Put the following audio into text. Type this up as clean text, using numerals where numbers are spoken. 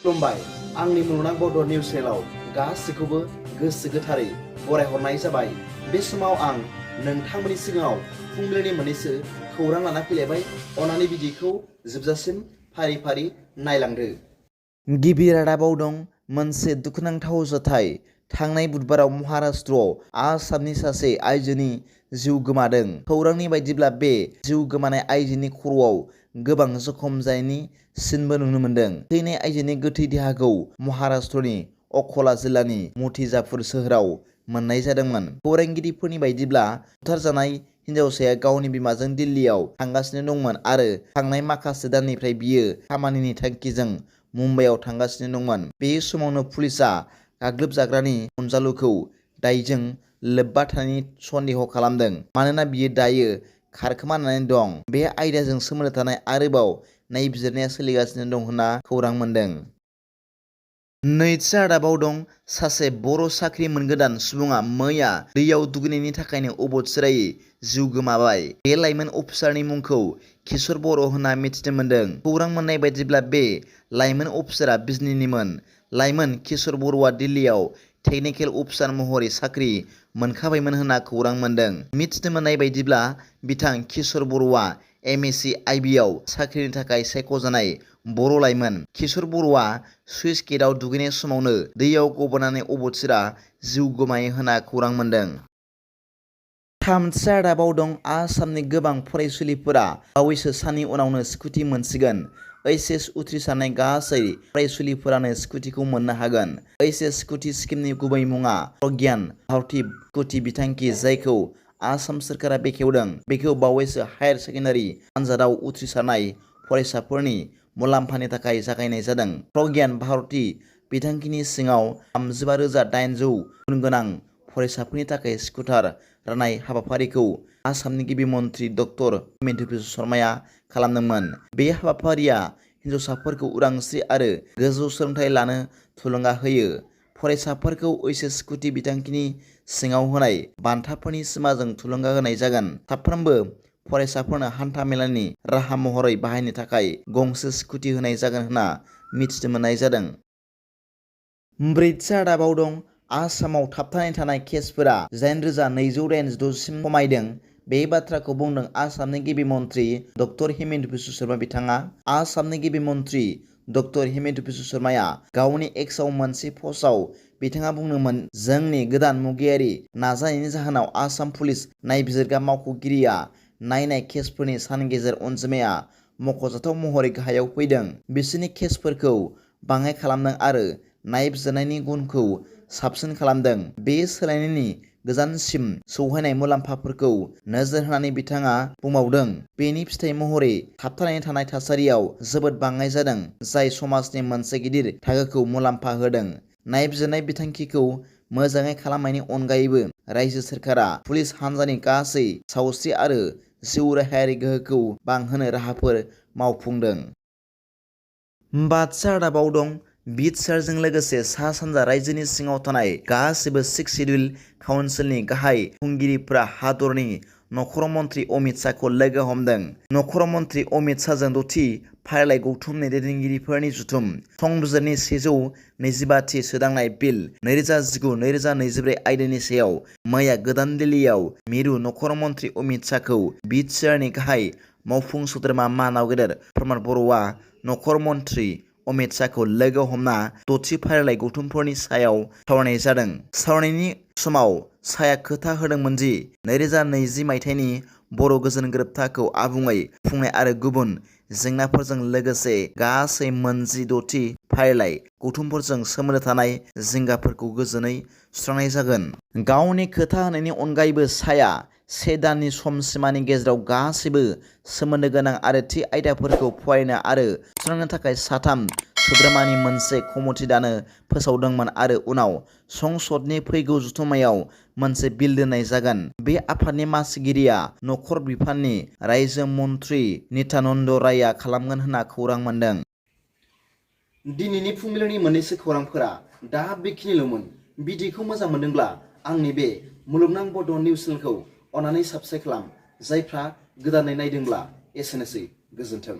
खुलुमबाय आंनि मुलुगनां बड' निउस चेनेलाव गासैखौबो गोसो गोथारै बरायहरनाय जाबाय। बे समाव आं नोंथांमोननि सिगाङाव फुंबिलिनि मोननैसो खौरां लाना फैलायबाय। अन्नानै भिडिअखौ जोबजासिम फारि फारि नायलांदो। गिबि रादाबाव दं मोनसे दुखुनांथाव जाथाय। थांनाय बुधबाराव महाराष्ट्रआव आसामनि सासे आइजोनि जिउ गोमादों। खौरांनि बायदिब्ला बे जिउ गोमानाय आइजोनि खर'आव गोबां जखम जानायनि सिनबो नुनो मोन्दों। थैनाय आइजोनि गोथै देहाखौ महाराष्ट्रनि अकला जिल्लानि मथिजापुर सोहोराव मोननाय जादोंमोन। खौरांगिरिफोरनि बायदिब्ला बुथारजानाय हिन्जावसाया गावनि बिमाजों दिल्लीयाव थांगासिनो दंमोन आरो थांनाय माखासे दाननिफ्राय बियो खामानिनि थांखिजों मुम्बाइआव थांगासिनो दंमोन। बे समावनो पुलिसआ गाग्लोबजाग्रानि अनजालुखौ दायजों लोब्बा थानायनि सन्देह खालामदों, मानोना बियो दायो खारखोमानानै दं। बे आयदाजों सोमोन्दो थानाय आरोबाव नायबिजिरनाया सोलिगासिनो दं होनना खौरां मोन्दों। नैथि रादाबाव दं सासे बर' साख्रि मोनगोदान सुबुङा मैया दैयाव दुगैनायनि थाखायनो अबथिरायै जिउ गोमाबाय। बे लाइमोन अफिसारनि मुंखौ किशोर बर' होनना मिथिनो मोन्दों। खौरां मोननाय बायदिब्ला बे लाइमोन अफिसारा बिजनीनिमोन। लाइमोन किशोर बर'आ दिल्लीयाव टेकनिकेल अफिसार महरै साख्रि मोनखाबायमोन होनना खौरां मोन्दों। मिथिनो मोननाय बायदिब्ला बिथां किशोर बर'आ MSc/IB आव साख्रिनि थाखाय सायख'जानाय बर' लाइमोन। किशोर बर'आ सुइस गेटआव दुगैनाय समावनो दैयाव गब'नानै अबथिरा जिउ गोमायो होनना खौरां मोन्दों। थामथि रादाबाव दं आसामनि गोबां फरायसुलिफोरा बावैसो साननि उनावनो स्कुटि मोनसिगोन। HS उथ्रिसारनाय गासै फरायसुलिफोरानो स्कुटिखौ मोननो हागोन। HS स्कुटि स्किमनि गुबै मुङा प्रज्ञान भारती स्कुटि बिथांखि, जायखौ आसाम सोरखारा बेखेवदों। बेखौ बावैसो हायार सेकेन्डारि आनजादाव उथ्रिसारनाय फरायसाफोरनि मुलाम्फानि थाखाय जागायनाय जादों। प्रज्ञान भारती बिथांखिनि सिङाव 35,800 गुन गोनां फरायसाफोरनि थाखाय स्कुटार राननाय हाबाफारिखौ आसामनि गिबि मन्थ्रि डक्टर हिमन्त बिश्व शर्माया खालामदोंमोन। बे हाबाफारिया हिन्जावसाफोरखौ उदांस्रि आरो गोजौ सोलोंथाइ लानो थुलुंगा होयो। फरायसाफोरखौ HS स्कुटि बिथांखिनि सिङाव होनाय बान्थाफोरनि सिमाजों थुलुंगा होनाय जागोन। साफ्रोमबो फरायसाफोरनो हान्था मेलानि राहा महरै बाहायनो थाखाय गंसे स्कुटि होनाय जागोन होनना मिथिनो मोननाय जादों। ब्रैथि रादाबाव दं आसामाव थाबथानानै थानाय केसफोरा 8,286 सिम खमायदों। बे बाथ्राखौ बुंदों आसामनि गिबि मन्थ्रि डक्टर हिमन्त बिश्व शर्मा बिथाङा। आसामनि गिबि मन्थ्रि डक्टर हिमन्त बिश्व शर्माया गावनि एक्सआव मोनसे पस्टआव बिथाङा बुंदोंमोन, जोंनि गोदान मुगायारि नाजानायनि जाहोनाव आसाम पुलिस नायबिजिरग्रा मावख'गिरिया नायनाय केसफोरनि सानगेजेर अनजिमाया मख'जाथाव महरै गाहायाव फैदों। बिसोरनि केसफोरखौ बाङाइ खालामदों आरो नायबिजिरनायनि गुनखौ साबसिन खालामदों। बे सोलायनायनि गोजानसिम सौहैनाय मुलाम्फाफोरखौ नोजोर होनानै बिथाङा बुंबावदों, बेनि फिथाइ महरै थाबथानानै थानाय थासारियाव जोबोद बाङाइ जादों, जाय समाजनि मोनसे गिदिर थाखोखौ मुलाम्फा होदों। नायबिजिरनाय बिथांखिखौ मोजाङै खालामनायनि अनगायैबो रायजो सोरखारा पुलिस हान्जानि गासै सावस्रि आरो जिउ राहायारि गोहोखौ बांहोनो राहाफोर मावफुंदों। बाथि रादाबाव दं बिटिआरजों लोगोसे सा सानजा रायजोनि सिङाव थानाय गासिबो 6 सिडिउल काउन्सिलनि गाहाय खुंगिरिफोरा हादरनि नखर मन्थ्रि अमित शाहखौ लोगो हमदों। नखर मन्थ्रि अमित शाहजों 6थि फारिलाइ गौथुमनि दैदेनगिरिफोरनि जथुम। संबिजिरनि 125थि सोदांनाय बिल 2019-2024 आयदानि सायाव मैया गोदान दिल्लीयाव मिरु नखर मन्थ्रि अमित शाहखौ बिटिआरनि गाहाय मावफुं सोद्रोमा मानाव गेदेर प्रमद बर'आ नखर मन्थ्रि अमित शाहखौ लोगो हमना 6थि फारिलाइ गौथुमफोरनि सायाव सावरायनाय जादों। सावरायनायनि समाव शाहआ खोथा होदोंमोन दि 2020 मायथाइनि बर' गोजोन गोरोबथाखौ आबुङै खुंनाय आरो गुबुन जेंनाफोरजों लोगोसे गासै 6थि फारिलाइ गौथुमफोरजों सोमोन्दो थानाय जिंगाफोरखौ गोजोनै सुस्रांनाय जागोन। गावनि खोथा होनायनि अनगायैबो शाहआ 1 दाननि सम सिमानि गेजेराव गासैबो सोमोन्दो गोनां आरो थि आयदाफोरखौ फरायनो आरो सुस्रांनो थाखाय 3 सोद्रोमानि मोनसे कमिटि दानो फोसावदोंमोन आरो उनाव संसदनि फैगौ जथुम्मायाव मोनसे बिल दोननाय जागोन। बे आफादनि मासिगिरिया नखर बिफाननि रायजो मन्थ्रि नित्यानन्द रायआ खालामगोन होनना खौरां मोन्दों। दिनैनि फुंबिलिनि मोननैसो खौरांफोरा दा बेखिनिल'मोन। भिडिअखौ मोजां मोनदोंब्ला आंनि बे मुलुगनां बड' निउस चेनेलखौ अन्नानै साबस्क्राइब खालाम। जायफ्रा गोदानै नायदोंब्ला एसेनोसै, गोजोन्थों।